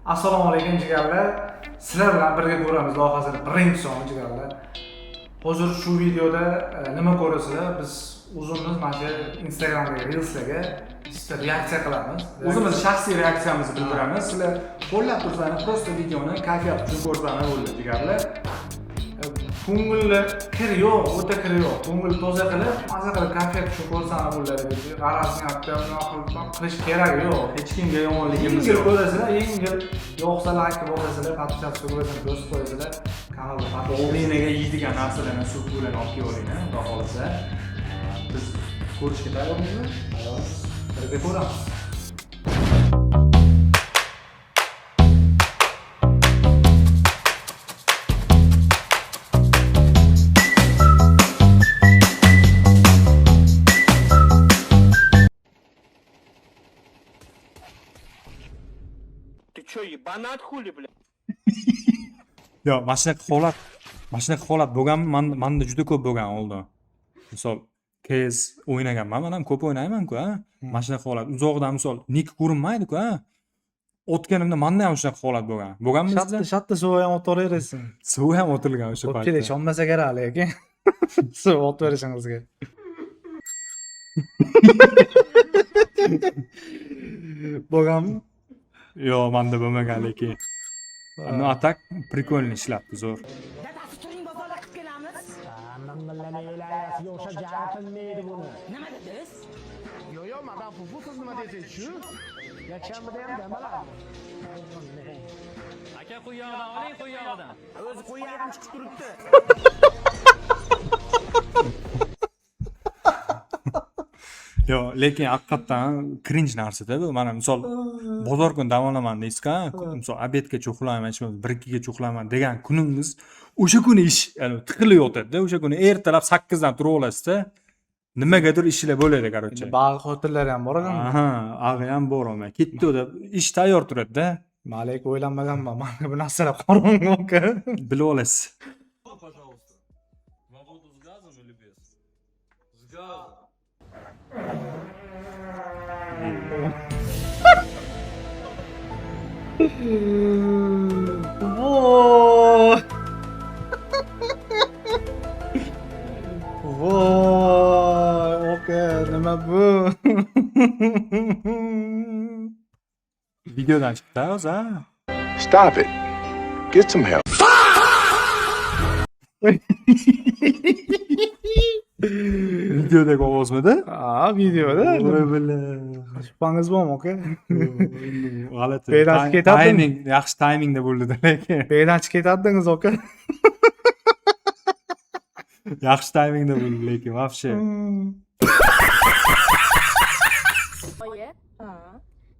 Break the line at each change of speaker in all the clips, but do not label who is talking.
Assalomu alaykum, jigarlar. Sizlar bilan birga ko'ramiz loyihasini birinchi soni, jigarlar. Hozir shu videoda nima ko'rasizlar? Biz o'zimiz mana shu Instagramdagi reelslarga чисто reaksiya qilamiz.
O'zimiz shaxsiy reaksiyamizni bildiramiz. Sizlar qo'llab tursanglar, просто videoni kayfiyat uchun ko'rsanglar bo'ldi, jigarlar.
Ko'ngilli kir yo'q, o'ta kir yo'q. Ko'ngil toza qilib, maza qilib kayfiyat uchun ko'rsanglar bo'ladi. G'arazini bunaqa qilish keragi yo'q.
Hech kimga yomonligimiz
Yengil
yo'q.
ko'rasizlar, yengil yoqsa like bosasizlar, подписаться tugmasini bosib qo'yasizlar. Kanalga подписаться.
Oldinglarga yeydigan narsalarni, suv pulini olib kelib, xudo xohlasa. Biz ko'rishga tayyormizmi?
Tayyormiz. Birga ko'ramiz.
Ты чё, ебанат хули, бля?
Yo'q, mana shunaqa holat bo'lganmi? Manda juda ko'p bo'lgan oldin. Misol, CS o'ynaganman, man ham ko'p o'ynayman-ku, a. Mana shunaqa holat. Uzoqdan misol ник ko'rinmaydi-ku, a. Otganimda manda ham shunaqa holat bo'lgan. Bo'lganmi
Shatta
sizda?
Shatta suv ham otaverasan.
Suv ham otilgan o'sha
Ko'pchilik
paytda.
ishonmasa kerak, lekin suv otib berishingizga. Bo'lganmi?
Yo'q, manda bo'lmagan lekin. Ну, а так прикольно ishlabdi, zo'r.
Dadasi, turing, bozorga qilib kelamiz.
Ming'illanayasiga o'xshab jaratilmaydi buni.
Nima dedingiz?
Yo'q, madam Fufu, siz nima deysiz shu? Yakshanbada ham dam oladi.
Aka, quyog'idan oling, quyog'idan.
O'zi qo'yag'im chiqib turibdi.
Yo'q, lekin haqiqatdan cringe narsada bu. Mana misol, bozor kuni dam olaman deysiz-ku, misol обед gacha uxlayman, hech bo'lmasa 1-2gacha uxlayman degan kuningiz o'sha kuni ish, ya'ni tiqilib yotadi-da. O'sha kuni ertalab 8 dan turib olasizda, nimagadir ishlar bo'ladi, короче.
Endi bag'i xotinlar ham bor ekan.
Aha, ag'i ham bor, olmay. Ketdi deb ish tayyor turadi-da.
Man lekin o'ylanmaganman. Manga bu narsalar qorong'u, aka.
Bilib olasiz.
Пожалуйста. Вам воду с газом или без? С газом.
Voy. Voy, aka, nima bu?
Videodan chiqdi o'zi, a?
Stop it. Get some help.
Videodagi ovozmidi?
Ha, videoda.
Voy billa.
Shubhangiz bormi, aka?
G'alati.
Beydan ketadimi?
Timing, yaxshi timingda bo'ldi lekin.
Beydan chiqib ketardingiz, aka.
Yaxshi timingda bo'ldi lekin, вообще.
Oyi,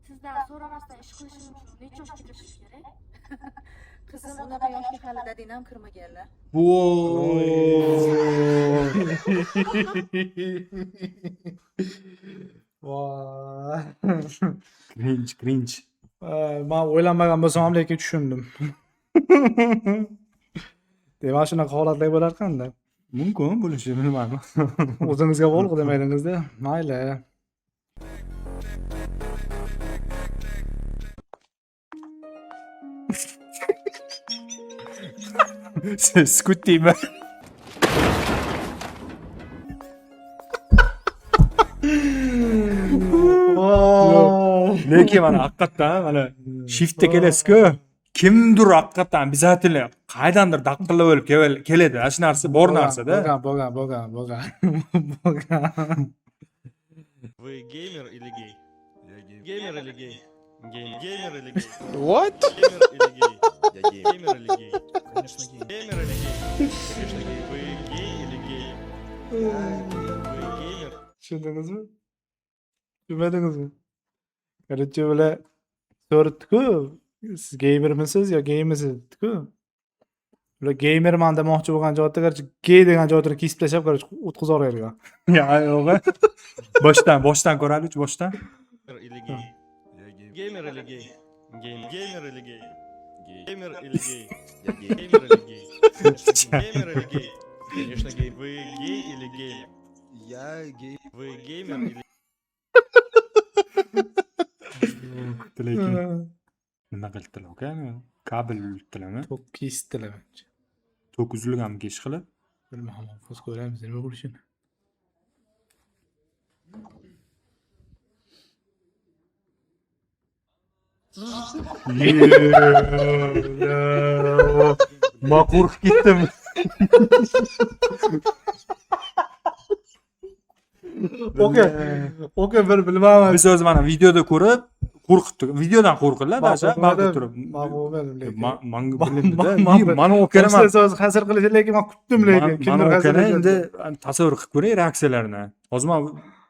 sizdan so'ramasdan ish qilishim uchun necha yoshga kirishim kerak?
Qizim, unaqa yoshga hali dadang ham kirmaganlar.
Voy.
Voy.
Cringe, cringe.
Man o'ylanmagan bo'lsam ham, lekin tushundim. Demak, shunaqa holatlar bo'lar ekanda.
Mumkin bo'lishi, bilmadim.
O'zingizga bog'liq demadingizda. Mayli.
Sukut deymi?
Voy.
Lekin mana haqiqatdan mana shiftda kelasiz-ku, kimdir haqiqatdan обязательно qaydandir daqillab o'lib keladi. Ana shu narsa bor narsada.
Bo'lgan, bo'lgan, bo'lgan, bo'lgan. Bo'lgan.
Вы геймер или гей? Я гей. Геймер или гей? Геймер. Геймер или гей?
What?
Геймер или гей?
Я гей.
Геймер или гей?
Конечно, гей.
Геймер или гей? Конечно, гей. Вы гей или гей? Вы геймер?
Tushundingizmi? Tushunmadingizmi? Короче, bular so'rabdi-ku, siz geymermisiz yo geymisiz debdi-ku. Ular geymerman demoqchi bo'lgan joyda, короче, gey degan joyini kesib tashlab, короче, o'tkazib yuborgan.
Ya, yo'q. Boshdan, boshdan ko'raylik, boshdan.
Геймер или гей?
Я гей.
Геймер или гей? Геймер. Геймер или гей?
Гей.
Геймер или гей?
Я гей.
Геймер или гей? Геймер или гей? Конечно, гей. Вы гей или геймер?
Я гей.
Вы геймер или
Lekin. Nima qildilar aka? Kabel uzildilarmi?
Tok kesdilar menimcha.
Tok uzilganmi ish qilib?
Bilmadim, hozir ko'ramiz nima bo'lishini.
Man qo'rqib ketdim.
Okey. Okey, bir bilmayman.
Biz o'zi mana videoda ko'rib qo'rqitdik. Videodan qo'rqdilar даже, bag'da turib.
Man bo'lmadim lekin.
Manga bilindida. Mani olib kelaman.
Siz hazil qilishi lekin men kutdim lekin.
Kimdir hazil endi tasavvur qilib ko'ring reaksiyalarini. Hozir man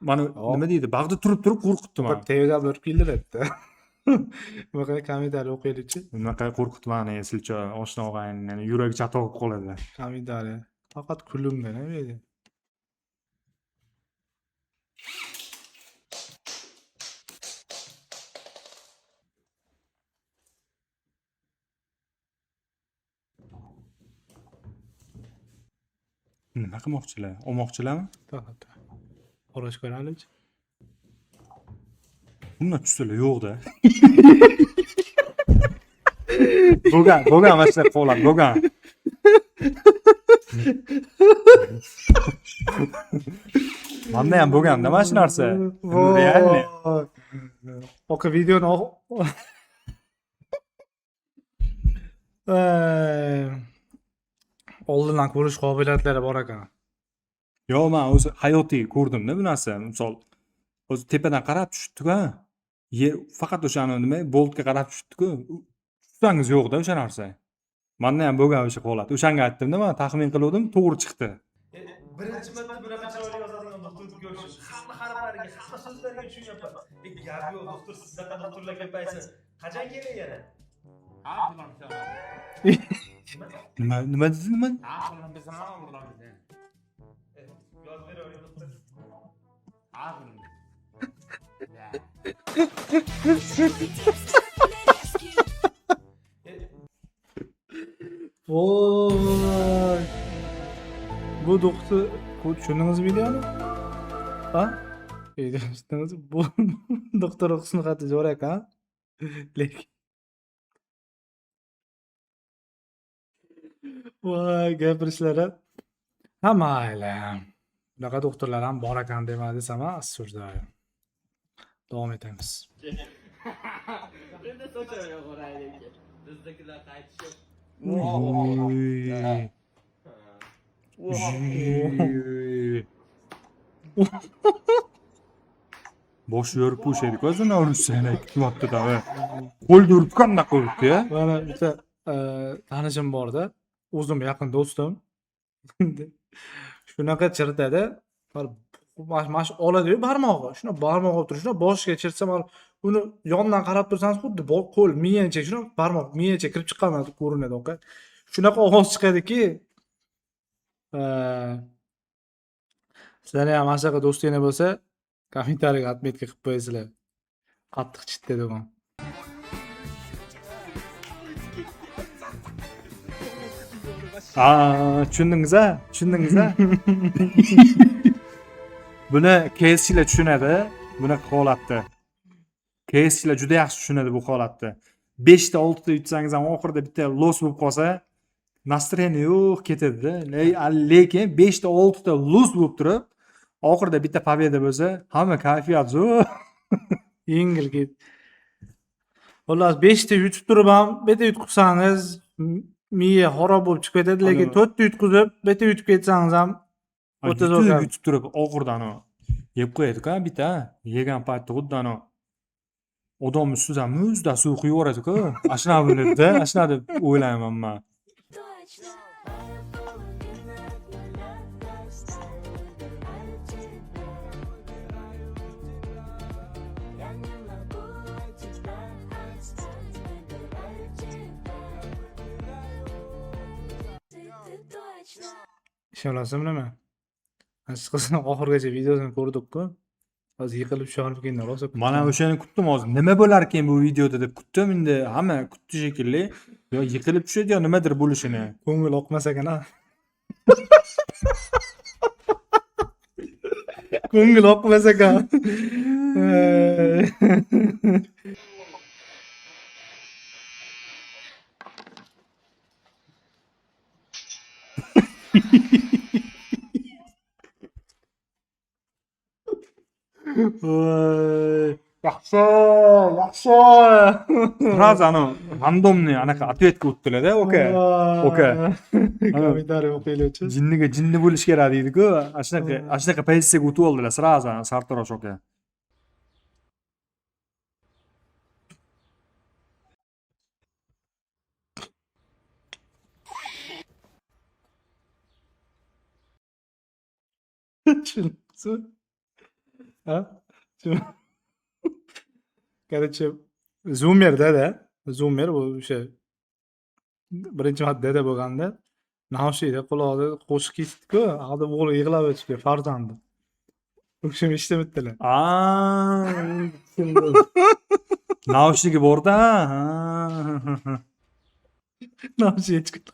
mani nima deydi? Bag'da turib turib qo'rqitdi mani.
Bir TVda bir keldilar-da. Bunaqa kommentariy o'qiylikchi.
Bunaqa qo'rqitmani esilcha oshna og'ayni yuragi chatoq bo'lib qoladi.
Kommentariy. Faqat kulimda nima edi?
Nima qilmoqchilar? Olmoqchilarmi?
To'g'ri. Xo'roz ko'raylikchi.
Bundan tushsalar yo'q-da. Bo'lgan, bo'lgan mana shunaqa holat, bo'lgan. Manda ham bo'lganda mana shu narsa. Реально.
Oka videoni oldindan ko'rish qobiliyatlari bor ekan.
Yo'q, men o'zi hayotiy ko'rdimda bu narsa. Misol, o'zi tepadan qarab tushdi-ku. Yer faqat o'shani nima boltga qarab tushdi-ku. Tushsangiz yo'q-da o'sha narsa. Menda ham bo'lgan o'sha holat. O'shanga aytdim-da, men taxmin qiluvdim, to'g'ri chiqdi.
Birinchi marta bunaqa chiroyli yozadigan doktorni ko'rishim. Hamma harflariga, hamma so'zlariga tushunyapman. Gap yo'q, doktor, sizdaqa doktorlar ko'paysin. Qachon keling yana?
Nima nima dedingiz nima?
Yozib beravering doktor.
Voy. Bu doktor tushundingiz videoni? Ha? Tushundingiz? Bu doktor husn xati zo'r ekan. Lekin voy gapirishlari. Ha mayli. Bunaqa doktorlar ham bor ekan dema desam, осуждаю. Davom etamiz.
Endi sochim yo'q o'raylik. Bizdagilar qaytishib.
Voy. Bosh yorib qo'yishaydi o'zini urishsang kutyapti-da. Qo'lda urib qanaqa uribdi-ya?
Mana bitta tanishim borda, o'zim yaqin do'stim. Shunaqa chiritadi. Mana shu oladi-yu barmog'i. Shuni barmog'i olib turib, shuni boshiga chiritsa, mana uni yondan qarab tursangiz xuddi qo'l miyacha, shuni barmoq miyacha kirib chiqqan ko'rinadi, oka. Shunaqa ovoz chiqadiki, sizlar ham mana shunaqa do'stinglar bo'lsa, kommentariyaga отметка qilib qo'yasizlar. Qattiq chitdi degan.
Tushundingiz-a? Tushundingiz-a? Buni KSchilar tushunadi, bunaqa holatda. KSchilar juda yaxshi tushunadi bu holatda. 5 ta 6 ta yutsangiz ham oxirida bitta los bo'lib qolsa, настроение yo'q ketadi-da. Lekin 5 ta 6 ta los bo'lib turib, oxirida bitta победа bo'lsa, hamma kayfiyat zo'r.
Yengil ket. Xullas 5 ta yutib turib ham bitta yutqizsangiz miya xarob bo'lib chiqib ketadi, lekin 4 ta yutqizib, bitta yutib ketsangiz ham o'ta zo'r.
Yutib turib oxirida ano yeb qo'yadi-ku bitta, yegan paytda xuddi ano odam ustidan muzda suv quyib yuboradi-ku. Ana shunaqa bo'ladi-da, ana shunaqa deb o'ylayman men.
Ishonasizmi nima? Mana shu qizni oxirigacha videosini ko'rdik-ku. Hozir yiqilib tushib keyin rosa kutdim.
Mana o'shani kutdim hozir. Nima bo'larkan bu videoda deb kutdim. Endi hamma kutdi shekilli. Yo yiqilib tushadi yo nimadir bo'lishini.
Ko'ngil oqmas ekan-a. Ko'ngil oqmas ekan. Voy, yaxshi, yaxshi.
Сразу anavi рандомный anaqa ответga o'tdilar-da, oka. Oka.
Kommentariy o'qiylikchi.
Jinniga jinni bo'lish kerak deydi-ku. Ana shunaqa pozitsiyaga o'tib oldilar сразу sartarosh aka.
Tushundingizmi? Ha? Короче, Zoomerda-da, Zoomer bu o'sha birinchi marta dada bo'lganda naushnikda qulog'ida qo'shiq eshitdi-ku, hali o'g'li yig'lab o'tibdi farzandi. U kishim eshitmabdilar.
Aa, Наушники borda. Ha.
Naushnik chiqdi.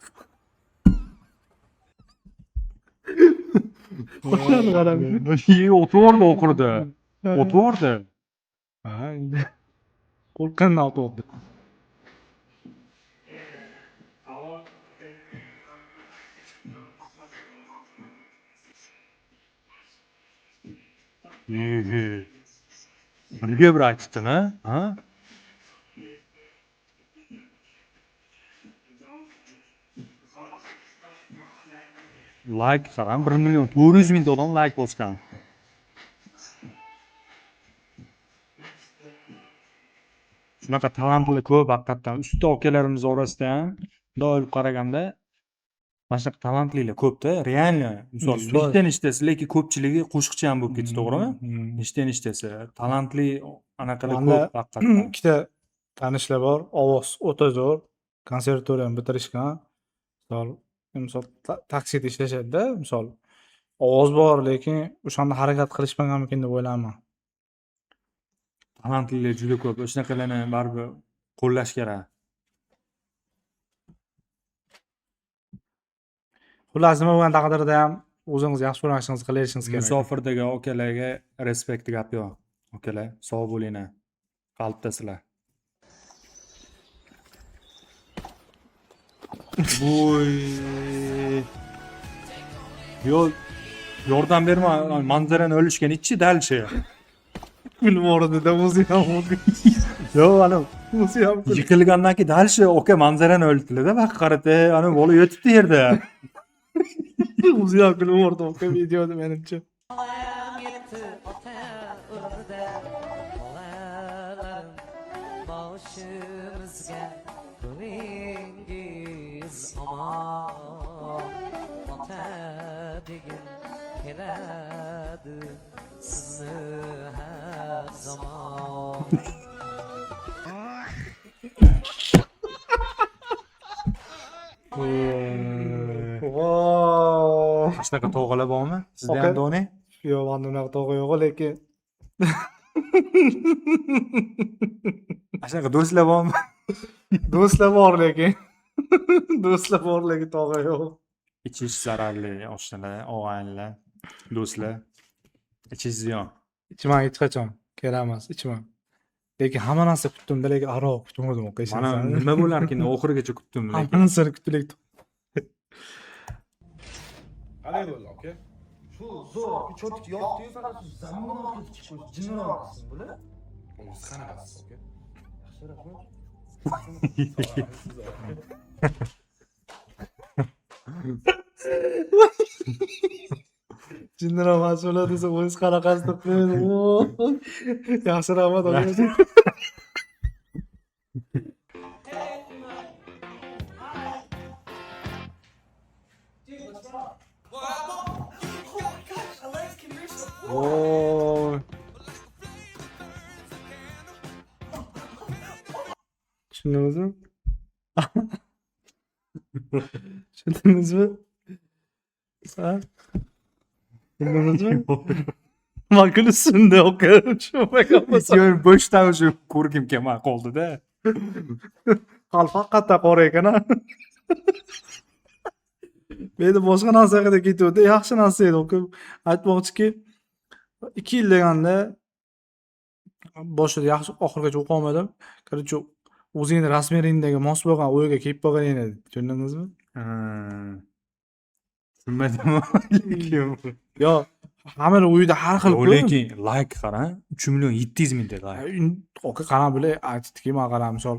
Qo'shani qarab.
O'tvordi oxirida. O'tvordi.
Ha, endi qo'rqqandan o'tvordi.
Birga bir aytibdimi? Ha? Layk qarang, 1 million 400 mingta odam layk bosgan. Shunaqa talantli ko'p haqiqatdan. Usta akalarimiz orasida ham bundoq olib qaraganda mana shunaqa talantlilar ko'p-da, реально. Misol,
100%.
nechta nechtasi, lekin ko'pchiligi qo'shiqchi ham bo'lib ketdi, to'g'rimi?
Hmm.
Nechta nechtasi talantli anaqalar
Manda
ko'p haqiqatdan.
ikkita tanishlar bor, ovoz o'ta zo'r, konservatoriya ham bitirishgan. Misol taksida ishlashadi-da, misol ovoz bor, lekin o'shanda harakat qilishmaganmikin deb o'ylayman.
Talantlilar juda ko'p. O'shanaqalarni baribir qo'llash kerak.
Xullas, nima bo'lgan taqdirda ham o'zingiz yaxshi ko'rgan ishingizni qilaverishingiz kerak.
Musofirdagi akalarga респект, gap yo'q. Akalar, sog' bo'linglar. Qalbdasizlar. Voy. Yo'q, yordam berma, manzarani o'lishgan ichi дальше.
Kulib yubordi-da, o'zi ham o'zi.
Yo'q, ana
O'zi ham kulib.
yiqilgandan keyin дальше aka manzarani o'ldilar-da, baq qarata, ana bola yotibdi yerda.
O'zi ham kulib yubordi aka videoda menimcha.
Yetti ota o'rnida bolalarim boshimizga buningiz omon ota degin keladi sizni har zamon.
Voy.
Shunaqa tog'alar bormi? Sizda
Aka.
ham doni?
Yo'q, menda unaqa tog'a yo'q, lekin
Shunaqa do'stlar bormi?
do'stlar bor lekin. Do'stlar bor, lekin tog'a yo'q.
Ichish zararli, oshnalar, og'aynilar, do'stlar. Ichish ziyon.
Ichman hech qachon. Kerak emas, ichman. Lekin hamma narsa kutdim-da, lekin aroq kutmadim, aka,
Mana
ishonasanmi?
nima bo'larkin, oxirigacha kutdim lekin.
Hamma narsani kutdim, lekin
Qalay bo'ldi, aka? Shu zo'r, чётко yoqdi-yu, faqat shu zamonroq qilib chiqib qo'ydi, jinniroq qilsin bular.
O'zingiz qanaqasiz, aka?
Yaxshi, rahmat.
Siz, aka.
Jinniroq emas bo'ladi desa, o'zingiz qanaqasi deb qo'yadi. Yaxshi, rahmat, aka. Voy. Tushundingizmi? Tushundingizmi? Ha? Tushundingizmi? Man kulishimda aka, tushunmagan bo'lsam.
Yo'q, boshdan уже ko'rgim kelmay qoldi-da.
Qalb haqiqatdan qora ekan a. Meni boshqa narsa haqida ketuvdi. Yaxshi narsa edi. Aka, aytmoqchiki, 2 yil deganda boshida yaxshi oxirigacha o'qolmadim. Короче, o'zingni размер ingdagi mos bo'lgan o'yga kelib qolgan edi. Tushundingizmi?
Ha. Tushunmadim. Lekin
Yo, hamma uyida har xil.
Yo'q, lekin layk qarang, 3 million 700 mingta layk.
Oka, qarang, bular aytdiki, man qarang, misol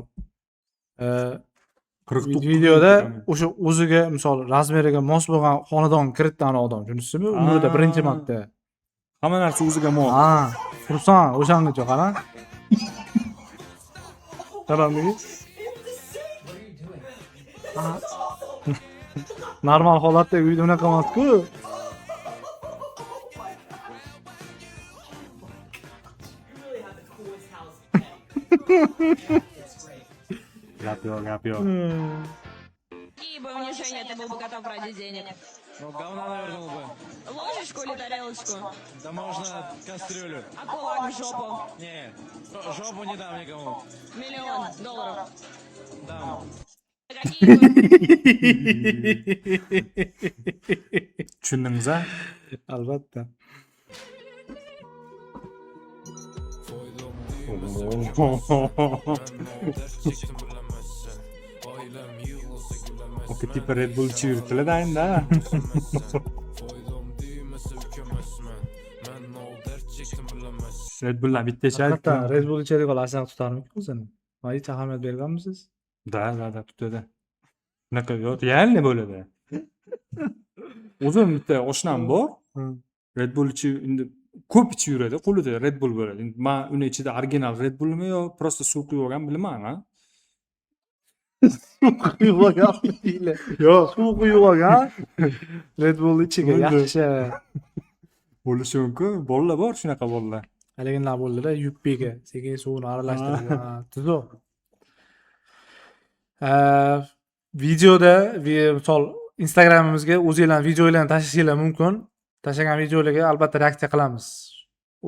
49
videoda
mingta.
O'sha o'ziga, misol, razmeriga mos bo'lgan xonadon kiritdi ana odam, tushundingizmi? Umrida birinchi marta.
Hamma narsa o'ziga mos.
Ha, xursand o'shangacha, qarang. Qarang. Ha. Normal holatda uyda unaqa emas-ku.
Gap yo'q, gap yo'q.
Какие бы унижения ты был бы готов ради денег?
Ну, говна навернул бы.
Ложечку или тарелочку?
Да можно кастрюлю.
А кулак в жопу?
Не, жопу не дам никому.
$1 000 000.
Дам.
Какие бы
Tushundingiz a?
Albatta.
Oka, типа Red Bull ichib yuribdilar endi. Red Bulldan bitta ichadi.
Haqiqatdan Red Bull ichadigan asar tutarmikin o'zini? Va hech ahamiyat berganmisiz?
Да, tutadi. Unaqa yo'q, реально bo'ladi. O'zim bitta oshnam bor. Red Bull ichib, endi ko'p ichib yuradi, qo'lida Red Bull bo'ladi. Endi man uni ichida original Red Bullmi yo просто suv quyib olgan bilmayman, a.
Suv quyib olgan deylar.
Yo'q.
Suv quyib olgan Red Bull ichiga
Bo'ldi.
yaxshi.
Bo'lishi mumkin. Bolalar bor, shunaqa bolalar.
Haliginlar bo'ldida, yuppiga sekin suvini aralashtirib, ha, tuzuk. Videoda misol Instagramimizga o'zinglarni videolarni tashlashinglar mumkin. Tashlagan videolarga albatta reaksiya qilamiz.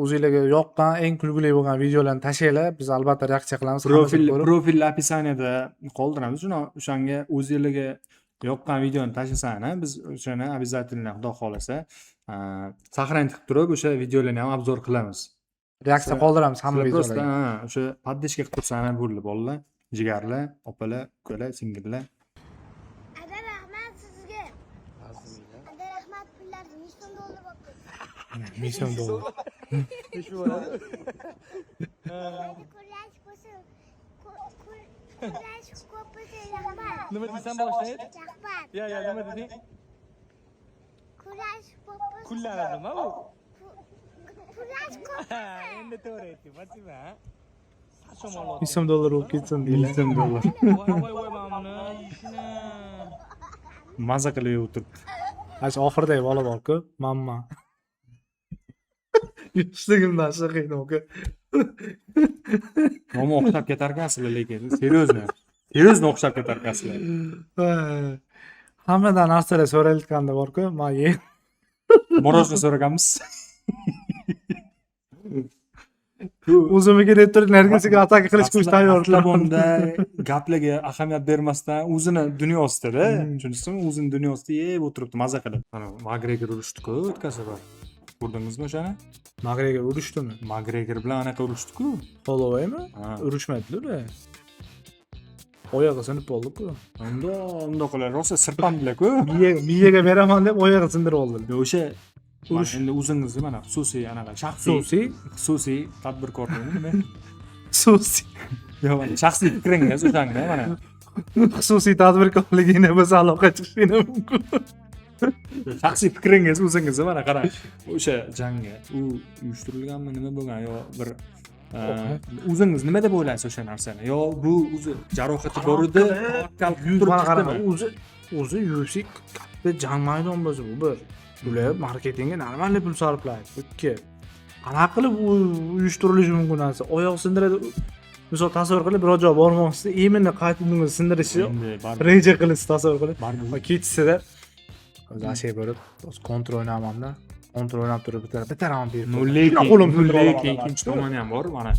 O'zinglarga yoqqan, eng kulgili bo'lgan videolarni tashlanglar, biz albatta reaksiya qilamiz. Hammasini
Profil
ko'rib.
Profil описание da qoldiramiz. Shuni o'shanga o'zinglarga yoqqan videoni tashlasanglar, biz o'shani обязательно, Xudo xohlasa, сохранить qilib turib, o'sha videolarni ham обзор qilamiz.
Reaksiya qoldiramiz hamma
Sizlar просто
videolarga.
Ha, o'sha поддержка qilib tursanglar bo'ldi, bolalar, jigarlar, opalar, ukalar, singillar.
Ada, rahmat sizga. Ada, rahmat, pullar 1 000 000 dollar bo'lib ketdi.
1000 000 dollar.
Kurash bo'lsin. Kurash ko'p bo'lsin, rahmat.
Nima deysan boshlaydi?
Rahmat.
Ya, ya, nima deding?
Kurash ko'p bo'lsin.
Kunlari nima bu?
Kurash ko'p bo'lsin.
Endi to'g'ri aytding, Fatima.
1 000 000 dollar bo'lib ketsin deylar.
1000 000 dollar.
Voy, voy, voy, mana buni ishini.
Maza qilib yeb o'tiribdi.
Ana shu oxiridagi bola bor-ku, mamma. Yoshligimdan shu qiyin aka.
Yomon o'xshab ketarkansizlar lekin, серьезно. Серьезно o'xshab ketarkansizlar.
Hammadan narsalar so'ralayotganda bor-ku, man
Мороженое so'raganmiz.
O'zimga deb turib Nargisaga ataka qilishga o'zi tayyor.
Bunda gaplarga ahamiyat bermasdan o'zini dunyosida, tushundingizmi? O'zini dunyosida yeb o'tiribdi maza qilib. Mana Makgregor urushdi-ku o'tgan safar. Ko'rdingizmi o'shani?
Makgregor urushdimi?
Makgregor bilan anaqa urushdi-ku.
Hollowaymi?
Ha.
Urushmadilar ular. Oyog'i sinib qoldi-ku.
Undoq undoq qilib rosa sirpandilar-ku.
Miyaga beraman deb oyog'i sindirib oldilar.
Yo, o'sha
Urush.
urush endi o'zingizni mana xususiy anaqa shaxsiy
Xususiy,
xususiy tadbirkorlikmi nima?
Xususiy
Yo'q, mana shaxsiy fikringiz o'shanga mana.
Xususiy tadbirkorligini biz aloqa chiqishini mumkin.
Shaxsiy fikringiz o'zingizni mana qarang. O'sha jangga u uyushtirilganmi, nima bo'lgan yo bir o'zingiz nima deb o'ylaysiz o'sha narsani? Yo bu o'zi jarohati bor edi, tavakkal qilib turib
Mana qarang,
chiqdimi?
o'zi UFC katta jang maydon bo'lsa bu bir. Ular marketingga нормальный pul sarflaydi. Ikki. Qanaqa qilib u uyushtirilishi mumkin narsa? Oyoq sindiradi. Misol tasavvur qilib, biror joyga bormoqchisiz, именно qaytib bunga sindirishi
Endi baribir
reja qilasiz, tasavvur qilib.
Baribir
Va ketishida o'zi ashay bo'lib, o'zi контр o'ynayapmanda. Контр o'ynab turib bitta raund berib.
No, lekin,
qo'lim
no,
sindirib
lekin
olaman.
ikkinchi tomoni ham bor. Mana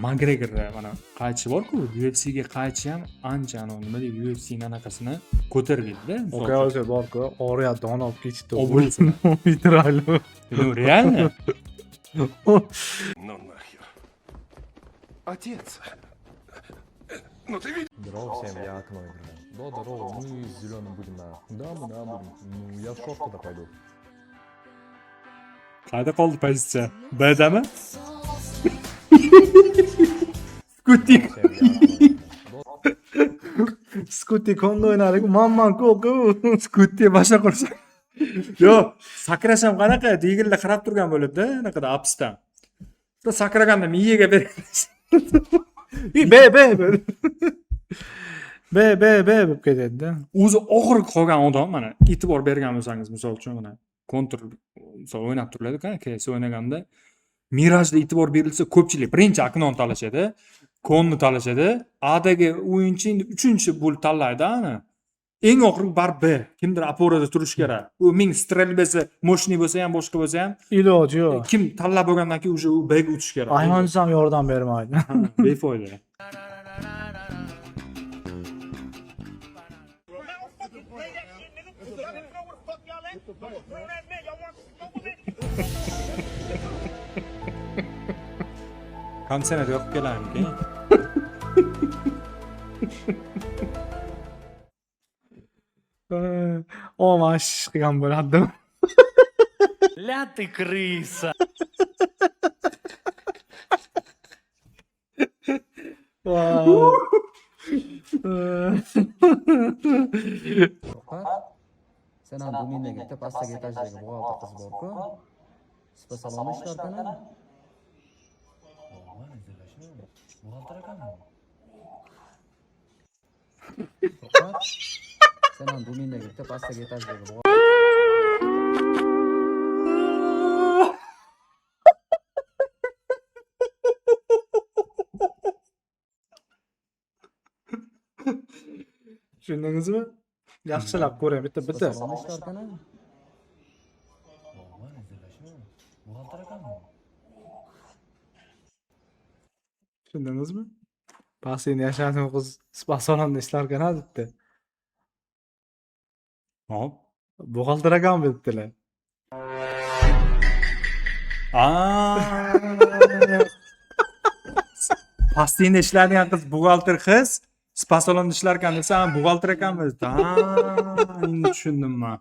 Makgregorda mana qaytishi bor-ku, UFCga qaytishi ham ancha anavi nima deydi, UFCning anaqasini ko'tarib ketdi. Misol
Oka
uchun.
o'zi bor-ku, og'riyapti, don olib ketishdi.
Obro'sini.
Literally.
Ну, реально.
Ну нахер. Отец. Здорово всем, я окно играю. Да, здорово, мы с зеленым будем на. Да, мы на будем. Ну, я в шорт тогда пойду.
Qayda qoldi pozitsiya? Bdami? Skutik.
Всем, я окно играю. Да,
Skuti konda o'ynardik. Mamman ko'ku.
Skuti boshqa qursa. Yo'q, sakrash ham qanaqa? Deaglda qarab turgan bo'ladi-da, anaqada apsdan. Sakraganda miyaga beradi.
B B B. B B B bo'lib ketadi-da.
O'zi oxirgi qolgan odam mana e'tibor bergan bo'lsangiz, misol uchun mana Counter misol o'ynab turiladi-ku, CS o'ynaganda Mirajda e'tibor berilsa ko'pchilik birinchi Aknon tanlashadi, Konni tanlashadi, Adagi o'yinchi endi uchinchi bo'lib tanlaydi ani. Eng oxirgi bar B. Kimdir oporada turishi kerak. U ming стрельба si мощный bo'lsa ham, boshqa bo'lsa ham
Iloji yo'q.
kim tanlab bo'lgandan keyin уже u B ga o'tishi kerak.
Ayhonchi ham yordam bermaydi.
Ha, befoyda. Konditsioner yoqib kelarmikin?
O ish qilgan bo'lardim.
Ля ты крыса.
Voy.
Furqat, sen ham Dumindagi bitta pastdagi etajdagi buxgalter qiz bor-ku. Spa salonda ishlarkan.
Buxgalter ekanmi?
Furqat, sen ham Dumindagi bitta pastdagi etajdagi buxgalter
Tushundingizmi? Yaxshilab ko'ring, bitta
spa
bitta.
salonda ishlarkan.
Buxgalter ekanmi?
Tushundingizmi? Pastda yashaydigan qiz spa salonda ishlarkan debdi.
Hop.
Buxgalter ekanmi debdilar.
Aa. Pastda ishlaydigan qiz buxgalter qiz, spa salonda ishlar ekan desa, ha, buxgalter ekanmi? Ha, endi tushundim man.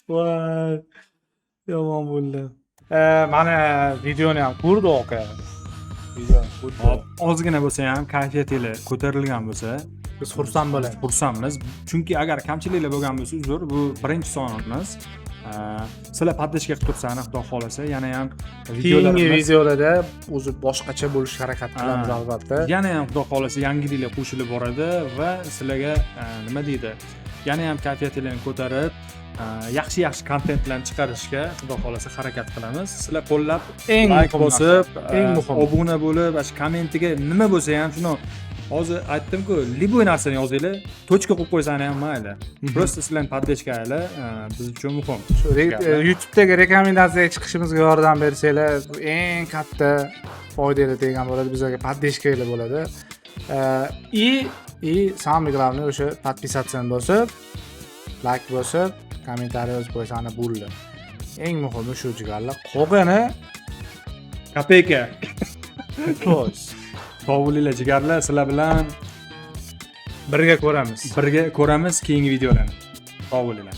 Voy. Yomon bo'ldi. Mana videoni ham ko'rdi aka. Videoni ko'rdi.
Hop, ozgina bo'lsa ham kayfiyatinglar ko'tarilgan bo'lsa,
Biz xursand bo'lamiz.
Xursandmiz. Chunki agar kamchiliklar bo'lgan bo'lsa, uzr, bu birinchi sonimiz. Sizlar поддержка qilib tursanglar, xudo xohlasa, yana ham
Keyingi
videolarimiz
videolarda o'zi boshqacha bo'lishga harakat qilamiz
Ha.
albatta.
Yana ham xudo xohlasa yangiliklar qo'shilib boradi va sizlarga nima deydi, yana ham kayfiyatinglarni ko'tarib, yaxshi-yaxshi kontentlarni chiqarishga xudo xohlasa harakat qilamiz. Sizlar qo'llab,
Eng
like
muhim
bosib,
narsa. Eng muhimi.
obuna bo'lib, shu kommentiga nima bo'lsa ham shuni hozir aytdim-ku, любой narsani yozinglar, точка qo'yib qo'ysanglar ham mayli. Просто sizlarning поддержка nglar biz uchun muhim.
Shu YouTube'dagi rekomendatsiyaga chiqishimizga yordam bersanglar, bu eng katta foydali degan bo'ladi, bizlarga поддержка bo'ladi. И самое главное o'sha подписаться bosib, like bosib, kommentariy yozib qo'ysanglar bo'ldi. Eng muhimi shu jigarlar. Qolgani
Kopeyka.
To'z.
Sog' bo'linglar jigarlar, sizlar bilan
birga ko'ramiz.
Birga ko'ramiz keyingi videolarni. Sog' bo'linglar.